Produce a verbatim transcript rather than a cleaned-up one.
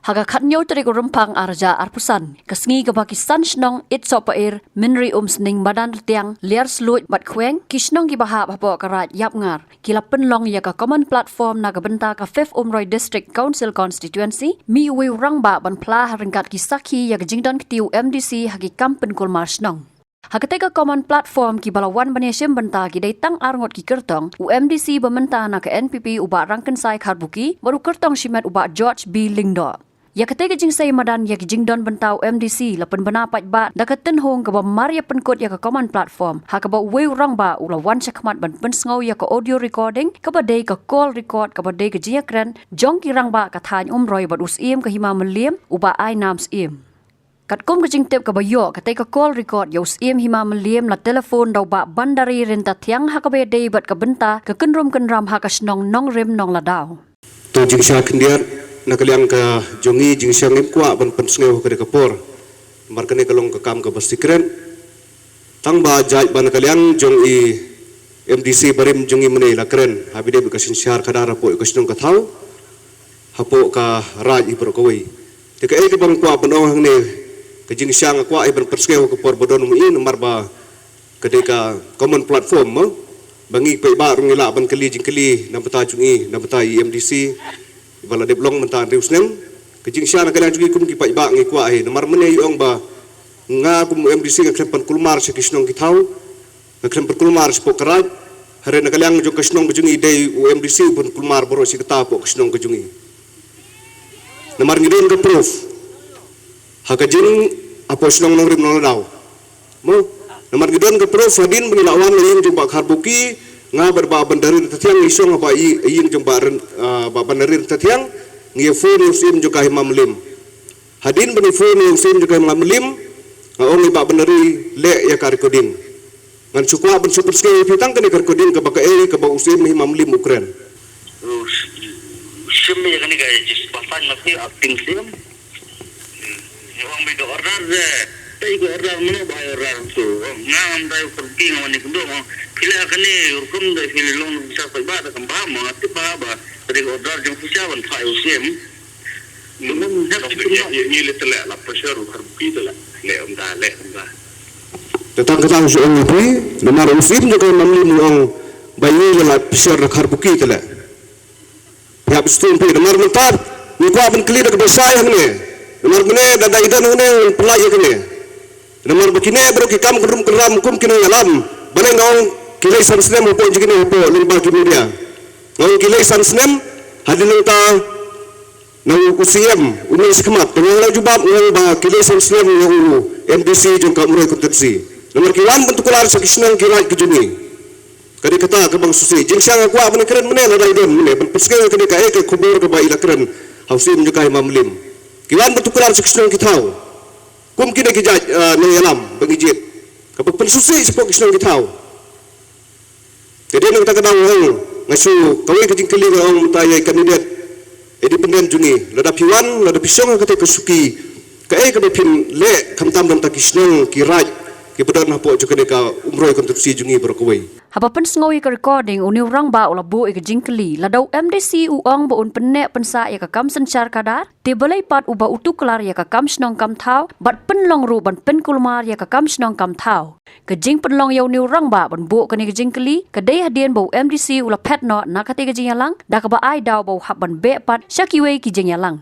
Ha ka khatnïew tarik u Rymphang arja arpusan, ka sngi kaba ki san shnong Itsohpair, Mynri Umsning, Madan Rtiang, Liar Sluid bad Khweng, ki shnong kiba hap hapoh ka Raid Yapngar, ki la pynlong ïa ka Common Platform na ka bynta ka Fifth Umroi District Council Constituency, mih uwei u rangbah ban phla ha ryngkat ki sakhi ïa ka jingdon kti u M D C ha ki kam pynkulmar shnong. Ha katei ka Common Platform kiba la wan ban ïashim bynta ki dei tang ar ngut ki kyrtong, u M D C ba mynta na ka N P P u Bah Rangkynsai Kharbuki, bad u kyrtong shimet u Bah George B Lyngdoh. Ïa katei ka jingsei madan ïa ki jingdon bynta u M D C la pynbna paidbah da ka tynhung kaba mar ïa pynkut ïa ka Common Platform, ha kaba uwei u rangbah u la wan shakhmat ban pynsngew ïa ka audio recording kaba dei ka call record kaba dei ka jingïakren jong ki rangbah ka thaiñ Umroi bad u Syiem ka Hima Mylliem, u Bah Ainam Syiem. Katkum ka jingtip kaba ïoh, katei ka call record ïa u Syiem Hima Mylliem la telephone da u Bah Bandari Ryntathiang ha kaba ïadei bad ka bynta ka kynrum kynram ha ka shnong Nongrim Nongladaw. To jingshisha khyndiat na ka liang ka jong ngi, jingshisha ngim kwah ban pynsngew ha kane ka por. Namar kane ka long ka kam kaba secret. Tang ba jait ba na ka liang jong i M D C barim jong i mynne la kren ha ba ïadei bad ka synshar khadar hapoh ka shnong ka thaw, hapoh ka Raid hi baroh kawei. Te kaei kaba nga kwah ban ong hangne, ka jingshisha nga kwah hi ban pynsngew ha ka por ba don mynne, namar ba ka dei ka Common Platform mo, ba ngi paidbah ruh ngi lah ban kylli jingkylli na bynta jong i, na bynta i M D C ba la dep long mynta hynriew snem. Ka jingshisha na ka liang jong ngi kum ki paidbah ngi kwah hi, namar mynne i ong ba nga kum u M D C nga khlem pynkulmar sha ki shnong ki thaw, nga khlem pynkulmar shapoh ka Raid. Hynrei na ka liang jong ka shnong ka jong i dei u M D C u pynkulmar baroh shi katta hapoh ka shnong ka jong i. Namar ngi don ka proof ha ka jing, hapoh shnong Nongrim Nongladaw mo. Namar ngi don ka proof, hadien ba ngi la wan na ïing jong Bah Kharbuki, nga bad Bah Bandari Ryntathiang ngi shong ha ba i-, ïing jong Bah Ryn-, ah, Bah Bandari Ryntathiang, ngi ïa phone ïa u Syiem jong ka Hima Mylliem. Hadien ba ngi phone ïa u Syiem jong ka Hima Mylliem, nga ong ïa Bah Bandari leh ïa ka recording. Ngan shu kwah ban shu pynsngew ïa phi tang kane ka recording kaba kaei kaba u Syiem Hima Mylliem u kren. U Syiem ïa kane ka jispasan ma phi acting Syiem. Ïa ong ba ka order de. Te ka order mano ba order tu. Nga ngam dei u Kharbuki nga wan ïa kynduh. Phi leh kane rukom de phi leh long sa paidbah da kam ba ma nga tip ba ba. Te ka order jong phi sa ban phai u Syiem. Ngi le te leh la pressure u Kharbuki te leh. Leh ym da, leh ym da. Te tang kata u shu ong ïa phi, namar u Syiem jong ka Hima Mylliem u ong ba ngi le la pressure u Kharbuki te leh. Phi hap sngewthuh phi, namar mynta ngi kwah ban kylli da kaba shai hangne. Namar mynne da dei don hangne ngan pynlait ïa kane. Namar ba kine baroh ki kam kynrum kynram kum kine ïalam. Balei nga ong ki lei san snem hapoh jong kine hapoh lyngba ki media. Nga ong ki lei san snem, hadien nangta na u Syiem u nang shakhmat, te nga la jubab nga ong ba ki lei san snem na u M D C jong ka Umroi constituency. Namar ki wan ban tuklar sha ki shnong ki raid ki jong ngi. Ka dei kata kaba nga sngewsih. Jingshisha nga kwah ban kren mynne lada i don mynne ban pynsngew ïa kane kaei ka khubor kaba i la kren ha u Syiem jong ka Hima Mylliem. Ki wan ban tuklar sha ki shnong ki thaw. Kum kine ki jait, ah, nongïalam ba ngi jied. Kaba pynsngewsih shapoh ki shnong ki thaw. Te dei na kata ka daw nga ong, nga shu kawei ka jingkylli nga ong mynta ïa i candidate independent jong ngi, lada phi wan, lada phi shong ha kata ka suki, kaei kaba phin leh khamtam na bynta ki shnong ki raid kiba don hapoh jong kane ka Umroi constituency jong ngi baroh kawei. Haba pynsngew ïa ka recording, une u rangbah u la buh ïa ka jingkylli, lada u M D C u ong ba un pynneh pynsah ïa ka kam synshar khadar, te balei pat uba u tuklar ïa ka kam shnong kam thaw bad pynlong ruh ban pynkulmar ïa ka kam shnong kam thaw? Ka jingpynlong ïa une u rangbah ban buh kane ka jingkylli ka dei hadien ba u M D C u la phet noh na kata ka jingïalang, da kaba ai daw ba u hap ban beh pat sha kiwei ki jingïalang.